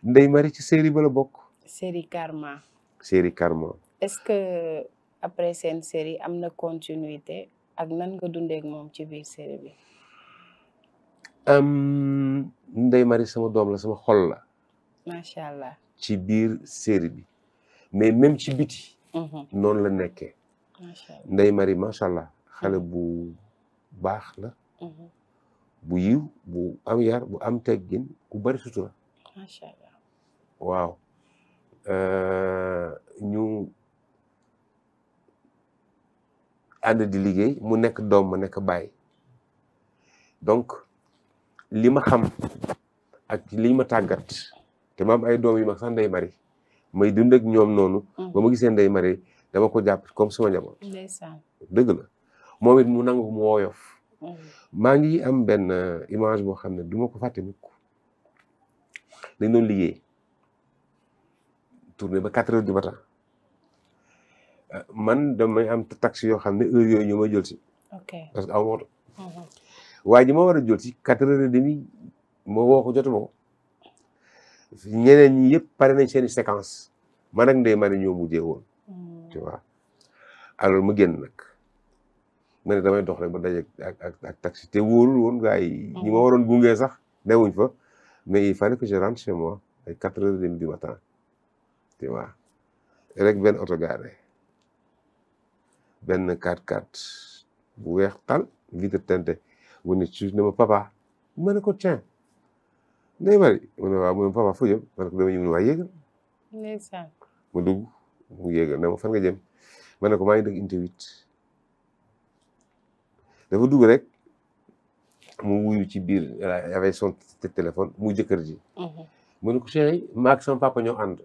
Ndeye Marie ci série ba la bokk. série Karma. série Karma. est-ce que après seen série am na continuité ak nan nga dundee ak moom ci biir série bi. Ndeye Marie sama doom la sama xol la. macha allah. ci biir série bi mais même ci biti. noonu la nekkee. macha allah Ndeye Marie macha allah xale bu baax la. bu yiw bu am yar bu am teggin ku bari sutura. macha allah. waaw ñu ànd di liggéey mu nekk doom ma nekk baay donc li ma xam ak li ma tàggat te ma am ay doom yu mag sax Ndeye Marie may dund ak ñoom noonu. ba ma gisee Ndeye Marie dama ko jàpp comme sama njaboot. ndeysaan. dëgg la moom it mu nangu mu woyof. maa ngi am benn image boo xam ne du ma ko fàtte mukk dañ doon liggéey tourné ba 4 heures du matin man damay am taxi yoo xam ne heure yooyu ñoo ma jël si. ok parce que aw ma oto. waaye ji ma war a jël si 4 heures et demi ma woo ko jotuma ko ñeneen ñi yëpp pare nañ seeni séquence man ak Ndeye Marie ñoo mujjee woon. tu vois alors mu génn nag ma ne damay dox rek ba daje ak taxi te wóorul woon gars yi ñi ma waroon gunge sax newuñ fa mais il fallait que je rentre chez moi ay 4 heures et demi du matin tu vois rek benn oto garé benn 4x4 bu weex tal vitre teintée bu ne ci ne ma papa ma ne ko tiens Ndeye Marie mu ne waaw mu ne papa foo jëm ma ne ko dama ñu mun waa yéegal ndeysaan. mu dugg mu yéegal ne ma fan nga jëm ma ne ko maa ngi dëgg unité 8 dafa dugg rek mu wuyu ci biir avec son téléphone mu jëkkër ji mu ne ko chéri maag sama papa ñoo ànd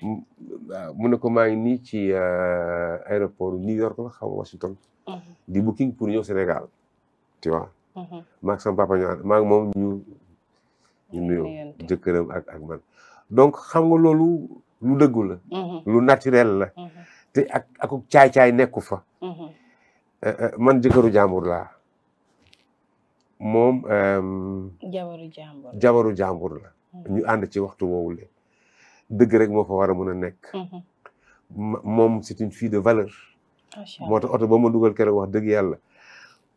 mu ne ko maa ngi nii ci aéroport New York la xaw ma Washington di booking pour ñëw Sénégal tu vois maag sama papa ñoo ànd maag moom ñu nuyoo jëkkëram ak man donc xam nga loolu lu dëggu la lu naturel la te ak caay-caay nekku fa man jëkkëru jàmbur laa moom jabaru jàmbur la ñu ànd ci waxtu woowu le dëgg rek moo fa war a mën a nekk moom c'est une fille de valeur moo tax oto ba ma dugal keroog wax dëgg yàlla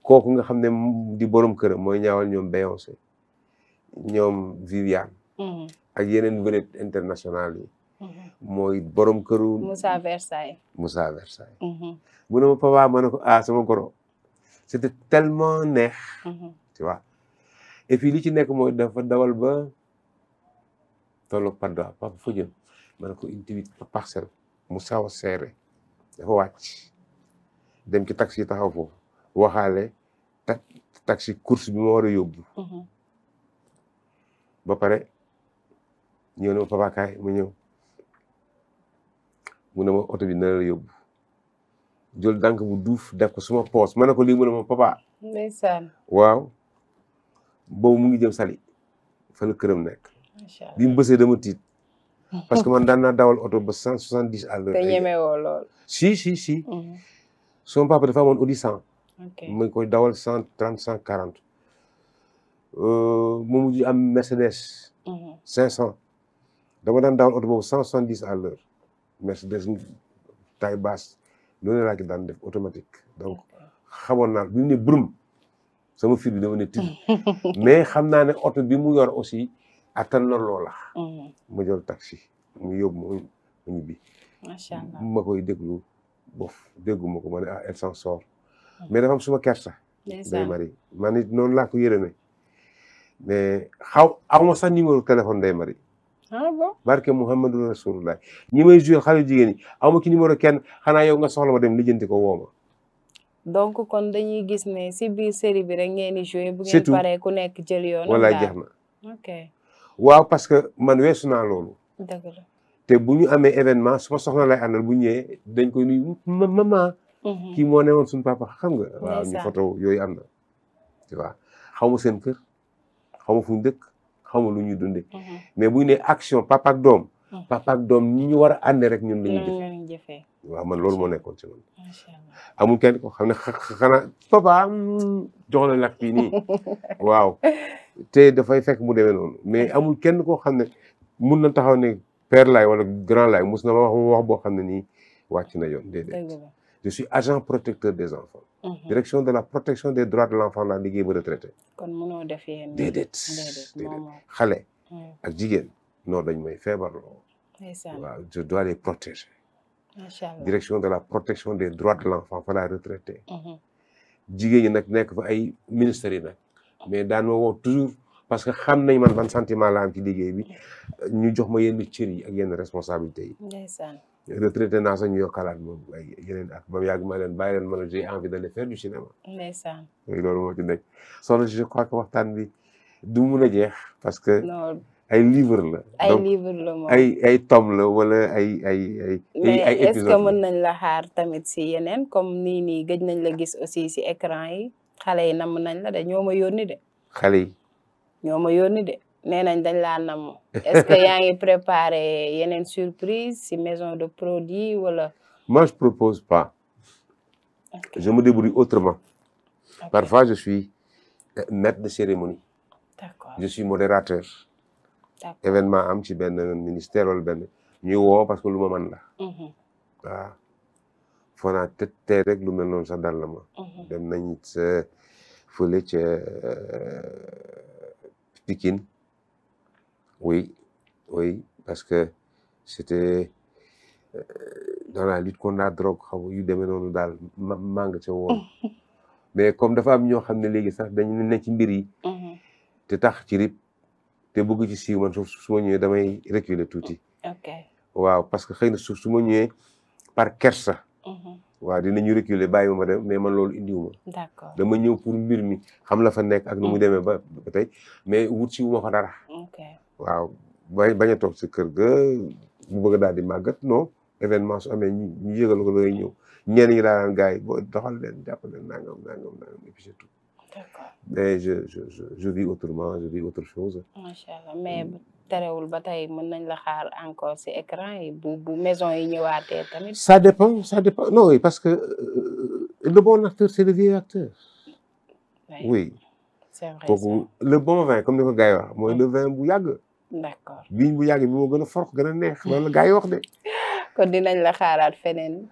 kooku nga xam ne di borom këram mooy ñaawal ñoom Beyoncé ñoom Viviane ak yeneen vedette internationale yi mooy borom këru Moussa Versailles mu ne ma papa ma ne ko sama goro c'était tellement neex tu vois et puis li ci nekk mooy dafa dawal ba tolloog Padois papa fa jëm ma ne ko unité 8 parcelle mu saw a seere dafa wàcc dem ci taxi taxaw foofu waxaale taxi course bi ma war a yóbbu ba pare ñëw ne ma papa kaay ma ñëw mu ne ma oto bi na la yóbbu jël dànk bu duuf def ko suma poos ma ne ko lii mu ne ma papa ndeysaan waaw boobu mu ngi jëm Saly fa la këram nekk bi mu bësee dama tiit parce que man daan naa dawal oto ba 170 à l'heure te ñemewoo lool si sama papa dafa amoon Audi 100 mu ngi koy dawal 130 140 mu mujj am Mercedes 500 dama daan dawal oto boobu 170 à l'heure Mercedes taille basse loolu laa ci daan def automatique donc xamoon naa bi mu ne brum sama fir bi dama ne tiit mais xam naa ne oto bi mu yor aussi attan na loola ma jël taxi mu yóbbu ma ñibbi macha allah ma koy déglu bof dégguma ko ma ne elle s'en sort mais dafa am suma kersa Ndeye Marie man it noonu laa ko yërëme mais aw ma sax numéro téléphone Ndeye Marie bon barke Muhammadu Rasulullah ñi may joué xale jigéen ñi aw ma ki numéro kenn xanaa yow nga soxla ma dem lijjanti ko woo ma donc kon dañuy gis ne si biir série bi rek ngeen di joué bu ngeen paree ku nekk jël yoon wala jeex na ok waaw parce que man weesu naa loolu dëgg la te bu ñu amee événement su ma soxna lay àndal bu ñëwee dañ koy nuyu maman kii moo ne woon suñu papa xam nga waaw ñu photo yooyu am na tu vois xaw ma seen kër xaw ma fu ñu dëkk xaw ma lu ñuy dundee mais bu ñu nee action papa ak doom ñi ñu war a àndee rek ñun la ñuy jëfee waaw man loolu moo nekkoon ci man amul kenn ko xam ne xanaa papa jox la lakk fii nii waaw te dafay fekk mu demee noonu mais amul kenn koo xam ne mun na taxaw ne père laay wala grand laay mus na ma wax boo xam ne nii wàcc na yoon déedéet. Je suis agent protecteur des enfants. Direction de la protection des droits de l'enfant laa liggéey ba retraité. kon mënoo def yéen. déedéet xale ak jigéen non dañ may feebarloo. waaw je dois les protéger. macha allah direction de la protection des droits de l'enfant fa laa retraité. jigéen ñi nag nekk fa ay ministères yi nag mais daan ma woo toujours parce que xam nañ man ban sentiment la am ci liggéey bi ñu jox ma yenn cër yi ak yenn responsabilités yi. ndeysaan. retraité naa sax ñu yokkalaat moom ay yeneen ak ba mu yàgg ma leen bàyyi leen ma ne j'ai envie d'aller faire du cinéma. ndeysaan. loolu moo ci nekk soxna si je crois que waxtaan bi du mun a jeex parce que. non ay livre la. ay livre la moom ay tome la wala ay mais est-ce que mën nañ la xaar tamit si yeneen comme nii gëj nañ la gis aussi si écran yi xale yi namm nañ la de ñoo ma yónni de. xale yi. ñoo ma yónni de nee nañ dañ laa namm. est-ce que yaa ngi préparé yeneen surprise si maison de produit wala. moi je propose pas. Okay. Je me débrouille autrement. Okay. Parfois je suis maître de cérémonie. D'accord. Je suis modérateur. événement am ci benn ministère wala benn ñuy woo parce que lu ma mën la. waaw foo naa tey rek lu mel noonu sax dal na ma. dem nañ sa fële ca Pikine oui parce que c'était dans la lutte contre la drogue xaw yu demee noonu daal maa nga ca woon mais comme dafa am ñoo xam ne léegi sax dañu ne ci mbir yi. te tax ci rip te bëgg ci siiw man su ma ñëwee damay reculer tuuti. ok waaw parce que xëy na su ma ñëwee par kersa. waaw dinañu reculer bàyyi ma dem mais man loolu indiwuma. d'accord dama ñëw pour mbir mi xam la fa nekk ak nu mu demee ba tey mais wut si wu ma fa dara. ok waaw bañ a toog si kër ga bu bëgg daal di màggat non événement su amee ñu yëgal ko lay ñëw ñenn ñi daal gars yi boo doxal leen jàpp leen nangam et puis c'est tout. d'accord mais je vis autrement je vis autre chose. macha allah mais terewul ba tey mën nañ la xaar encore si écran yi bu maison yi ñëwaatee tamit. ça dépend non oui parce que le bon acteur c'est le vieil acteur. oui c'est vrai kooku le bon vin comme ni ko gars yi wax mooy le vin bu yàgg. d'accord biñ bu yàgg bi moo gën a fort gën a neex loolu la gars yi wax de. kon dinañ la xaaraat feneen.